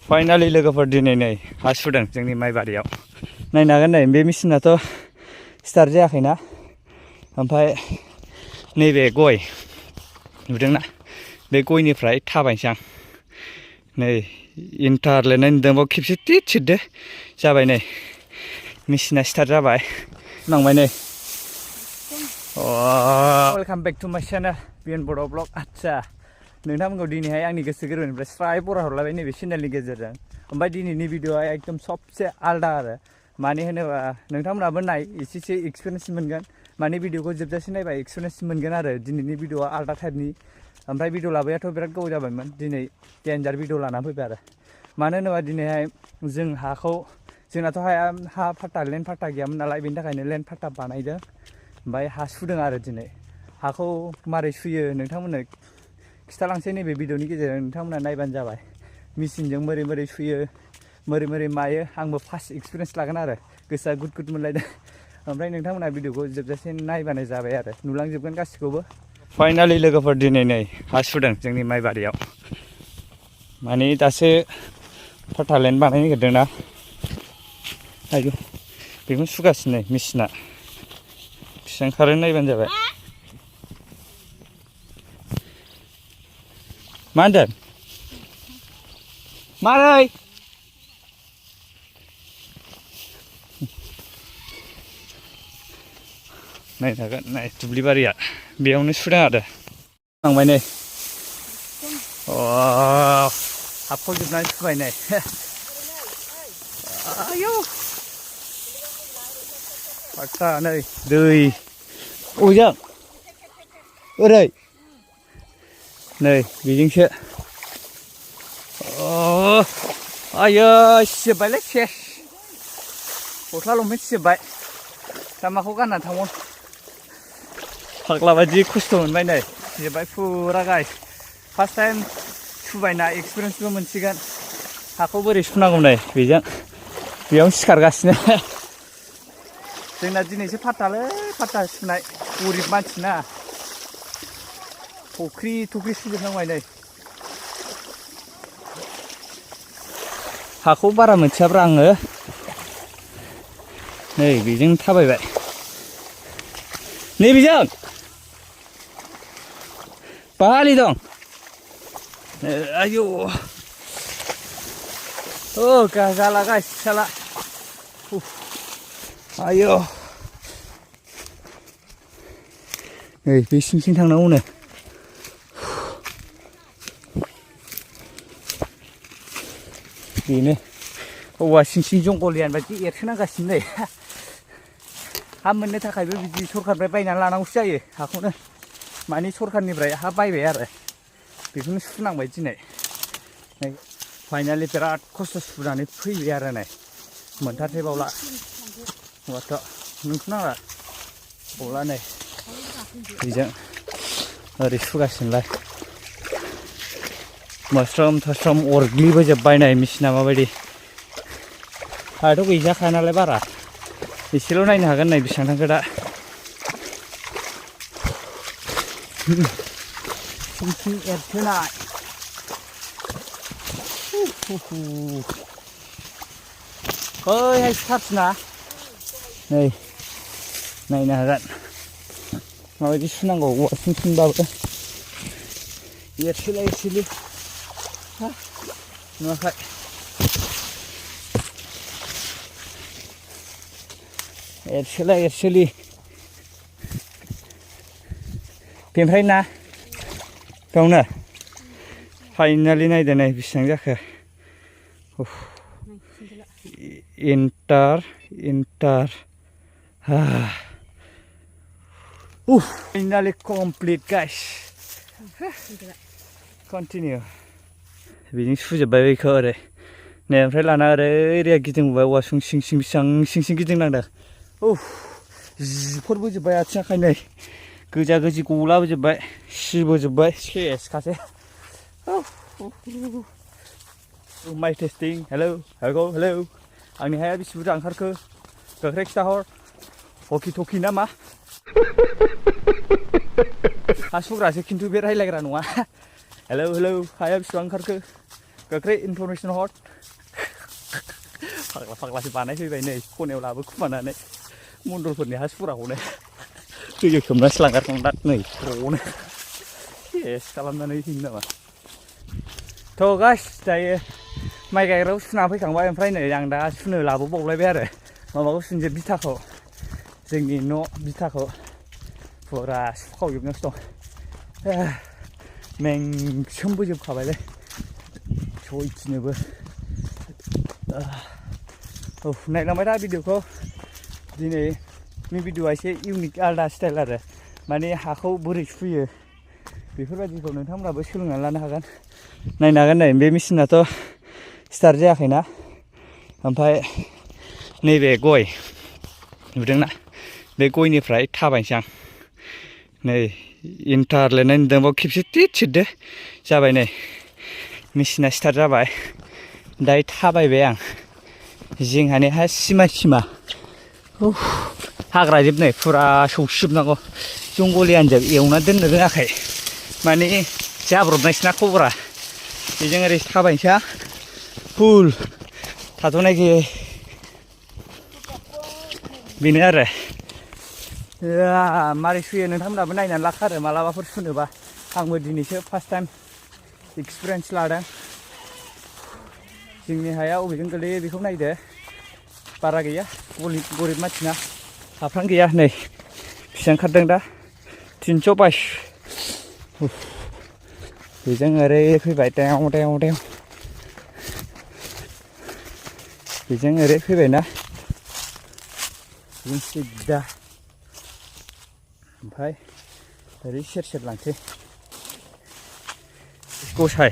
Finally लोगोफोर दिनै नै हा सुदों जोंनि माइबारियाव नायनो हागोन नै बे मेसिनाथ' स्टार्ट जायाखैना ओमफ्राय नैबे गय नुदोंना बे गयनिफ्राय थाबायनोसै आं नै इन्टार लिरनाय नुदों बाव खेबसे टिट सिरदो जाबाय नै मेसिना स्टार्ट जाबाय नांबाय नै वेलकाम बेक टु माय चेनेल Priyambodo ब्लग आच्छा नोंथांमोनखौ दिनैहाय आंनि गोसो गोरबोनिफ्राय स्राय बरा हरलाबाय नैबे चेनेलनि गेजेरजों ओमफ्राय दिनैनि भिडिअआ एकदम सबसे आलदा आरो माने होनोबा नोंथांमोनाबो नाय एसेसो एक्सपिरियेन्स मोनगोन माने भिडिअखौ जोबजासे नायबा एक्सपिरियेन्स मोनगोन आरो दिनैनि भिडिअआ आलदा टाइपनि ओमफ्राय भिडिअ लाबोयाथ' बिराद गोबाव जाबायमोन दिनै डेन्जार भिडिअ लाना फैबाय आरो मानो होनोबा दिनैहाय जों हाखौ जोंनाथ' हा फाट्टा लेन्ड फाट्टा गैयामोन नालाय बेनि थाखायनो लेन्ड फाट्टा बानायदों ओमफ्राय हा सुदों आरो दिनै हाखौ मारै सुयो नोंथांमोननो खिथालांसै नैबे भिडिअनि गेजेरजों नोंथांमोना नायबानो जाबाय मेसिनजों मोरै मोरै सुयो मोरै मोरै मायो आंबो फार्स्ट एक्सपिरियेन्स लागोन आरो गोसोआ गुद गुद मोनलायदों ओमफ्राय नोंथांमोना भिडिअखौ जोबजासे नायबानो जाबाय आरो नुलांजोबगोन गासिखौबो फाइनालि लोगोफोर दिनै नै हा सुदों जोंनि माइबारियाव माने दासो फाट्टा लेन्ड बानायनो नागिरदोंना आयु बेखौनो सुगासिनो मेसिना बेसेबां खारो नायबानो जाबाय मा होनदों मारै नायनो हागोन नाय दुब्लिबारिया बेयावनो सुदों आरो थांबाय नै हाबख'जोबनानै सुबाय नै आयौ फाट्टा नै दै अजों ओरै नै बेजोंसो आयै सिजोब्बायलै सेस गस्ला लंपेन्ट सिजोब्बाय दा माखौ गाननानै थांबाव फाग्ला बायदि खस्थ' मोनबाय नै सिजोब्बाय फुरा गाइस फार्स्ट टाइम सुबायना एक्सपिरियेन्सबो मोनसिगोन हाखौ बोरै सुनांगौ नै बेजों बेयावनो सिखारगासिनो जोंना दिनैसो फाट्टालै फाट्टा सुनाय गरिब मानसिना थख्रि थख्रि सुजोबनांबाय नै हाखौ बारा मोनथियाब्रा आङो नै बेजों थाबायबाय नै बेजों बाहालि दं आयौ गाजाला गाइस साला आयौ नै बे सिं थांनांगौनो बेनो औवा सिं जंगलियान बायदि एरसोनांगासिनो नै हा मोननो थाखायबो बिदि सरकारनिफ्राय बायनानै लानांगौसो जायो हाखौनो माने सरकारनिफ्राय हा बायबाय आरो बेखौनो सुनांबाय दिनै नै फाइनालि बिराद खस्थ' सुनानै फैबाय आरो नै मोनथारसै बावला होनबाथ' नोंखौ नाङा बावला नै बेजों ओरै सुगासिनोलाय मोस्रोम थोस्रोम अरग्लिबोजोब्बाय नै मेसिना माबायदि आंहाथ' गैजाखाया नालाय बारा एसेल' नायनो हागोन नै बेसेबां थांखो दा सिं एरसोनाय ओइहाय स्टार्टना नै नायनो हागोन माबायदि सुनांगौ औवा सिंबाबो एरसोलाय एरसोलि नुवाखै एरसोलाय एरसोलि बेनिफ्राय ना गावनो फाइनालि नायदो नै बेसेबां जाखो inter finally complete guys continue बेजों सुजोब्बाय बेखौ ओरै नै ओमफ्राय लाना ओरै एरिया गिदिंबोबाय औवा सिं बेसेबां सिं गिदिंनांदों जिफोरबोजोब्बाय आथिं आखाइ नै गोजा गोजि गलाबोजोब्बाय सिबोजोब्बाय सेसखासै माइ टेस्टिं हेलौ आंनि हाया बेसे बुरजा ओंखारखो गोख्रै खिथाहर हकि थकि ना मा हा सुग्रासो खिन्थु बे रायलायग्रा नङा हेलौ हाया बेसेबां ओंखारखो गोख्रै इनफरमेसन हर फाग्ला फाग्लासो बानायफैबाय नै खनायाव लाबो खुमानानै मन्दलफोरनि हासुराखौनो दैयाव सोमनासो लांगारखां दा नै र'नो एस खालामनानै हैनो नामा थ' गाइस दायो माइ गायग्रायाव सुना फैखांबाय ओमफ्राय नै आं दा सुनो लाबोबावलायबाय आरो माबाखौ सुनजो बिथाखौ जोंनि न' बिथाखौ फुरा सुखावजोबनासो दं मेंसोमबोजोबखाबायलै सयथिनोबो नायलांबाय दा भिडिअखौ दिनैनि भिडिअआ एसे इउनिक आलदा स्टाइल आरो माने हाखौ बोरै सुयो बेफोरबायदिखौ नोंथांमोनाबो सोलोंनानै लानो हागोन नायनो हागोन नै बे मेचिनाथ' स्टार्ट जायाखैना ओमफ्राय नैबे गय नुदोंना बे गयनिफ्राय थाबायनोसै आं नै इन्टार लिरनाय नुदों बाव खेबसे टिट सिरदो जाबाय नै मेचिना स्टार्ट जाबाय दायो थाबायबाय आं जोंहानि हा सिमा सिमा हाग्रा जोब नै फुरा सौसिजोबनांगौ जंगलियानजों एवना दोननो रोङाखै माने जाब्रबनायसोना खबरा बेजों ओरै थाबायनोसै आं फुल थाथ'नाय गैयै बेनो आरो मारै सुयो नोंथांमोनाबो नायनानै लाखा आरो मालाबाफोर सुनोबा आंबो दिनैसो फार्स्ट टाइम एक्सपिरियेन्स लादों जोंनि हाया अबेजों गोलैयो बेखौ नायदो बारा गैया गरिब मानसिना हाफ्रानो गैया नै बेसेबां खारदों दा 322 बेजों ओरै फैबाय देव देव देव बेजों ओरै फैबायना बेजों सिदा ओमफ्राय ओरै सेर सेर लांसै गसाय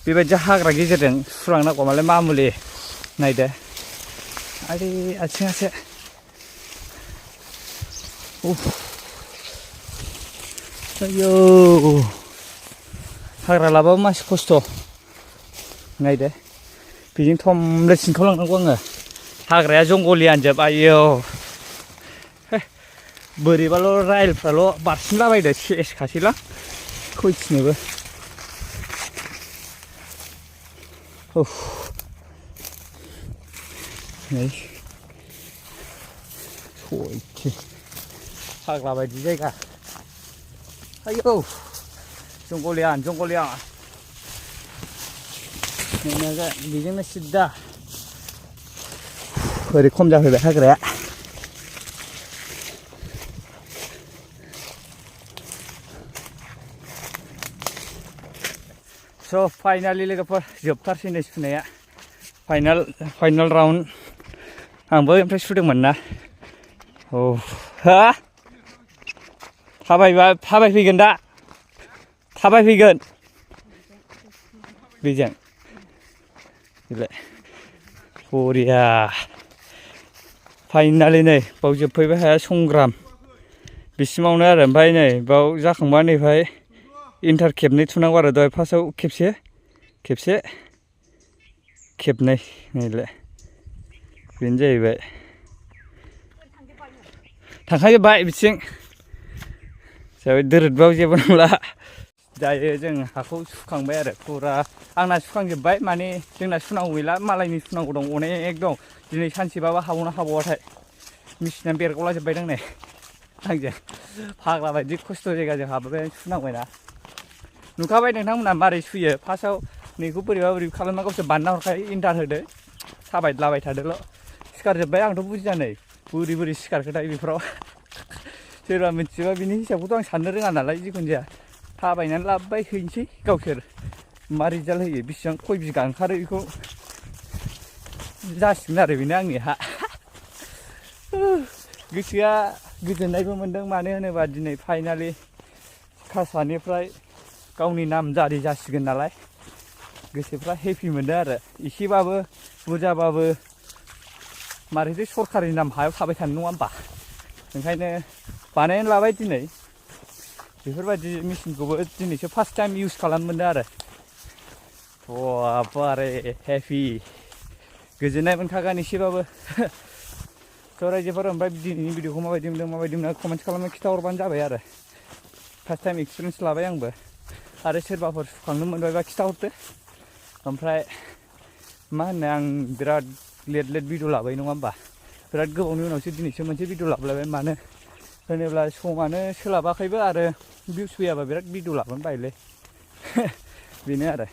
बेबायदि हाग्रा गेजेरजों सुलांनांगौ मालाय मामुलि नायदो आरे आथिङासो आयौ हाग्रा लाबाबो मानसि खस्थ' नायदो बेजों थमब्ले सिनखावलांनांगौ आङो हाग्राया जंगलियानजोब आयौ बोरैबाल' रायलफ्राल' बारसिनलाबायदो सेसखासैलां खैथिनोबो नै सयथि फाग्ला बायदि जायगा आयौ जंगलियान बेजोंनो सिदा ओरै खम जाफैबाय हाग्राया स' फाइनालि लोगोफोर जोबथारसै नै सुनाया फाइनाल राउन्ड आंबो ओमफ्राय सुदोंमोन ना हा थाबायफैगोन दा थाबायफैगोन बेजों बरिया फाइनालि नै बाव जोबफैबाय हाया संग्राम बिसिमावनो आरो ओमफ्राय नै बाव जाखांबा नैफ्राय इन्टार खेबनै थुनांगौ आरो दहाय फार्स्टआव खेबसे खेबनै नैलाय बेनो जाहैबाय थांखाजोब्बाय बिथिं जाबाय दोरदबाव जेबो नंला दायो जों हाखौ सुखांबाय आरो फुरा आंना सुखांजोब्बाय माने जोंना सुनांगौ गैला मालायनि सुनांगौ दं अनेक दं दिनै सानसेबाबो हाबावनाथाय मेचिना बेरग'लाजोब्बायदां नै आंजों फाग्ला बायदि खस्थ' जायगाजों हाबबाय सुनांबायना नुखाबाय नोंथांमोना मारै सुयो फार्स्टआव नैखौ बोरैबा खालामना गावसोर बानायना हरखायो इन्टार होदो थाबायद्लाबाय थादोल' सिखारजोब्बाय आंथ' बुजिया नै बोरै सिखारखोथाय बेफोराव सोरबा मिथियोबा बिनि हिसाबखौथ' आं साननो रोङा नालाय जिखुनु जाया थाबायनानै लाबोबाय हैनोसै गावसोर मा रिजाल्ट होयो बेसेबां खय बिगा ओंखारो बेखौ जासिगोन आरो बेनो आंनि हा गोसोआ गोजोननायबो मोन्दों मानो होनोबा दिनै फाइनालि कासानिफ्राय गावनि नाम जारि जासिगोन नालाय गोसोफ्रा हेपि मोनदों आरो एसेबाबो बुरजाबाबो मारैथो सरखारि नाम हायाव थाबाय थानो नङा होमबा ओंखायनो बानायनानै लाबाय दिनै बेफोरबायदि मेचिनखौबो दिनैसो फार्स्ट टाइम इउज खालामनो मोनदों आरो बारे हेपि गोजोननाय मोनखागोन एसेबाबो थ' रायजोफोर ओमफ्राय दिनैनि भिडिअखौ माबायदि मोनदों कमेन्ट खालामना खिथाहरबानो जाबाय आरो फार्स्ट टाइम एक्सपिरियेन्स लाबाय आंबो आरो सोरबाफोर सुखांनो मोनबायबा खिथाहरदो ओमफ्राय मा होनो आं बिराद लेट भिडिअ लाबाय नङा होमबा बिराद गोबावनि उनावसो दिनैसो मोनसे भिडिअ लाबोलायबाय मानो होनोब्ला समानो सोलाबाखैबो आरो भिउस फैयाबा बिराद भिडिअ लाबोनो बायोलै बेनो आरो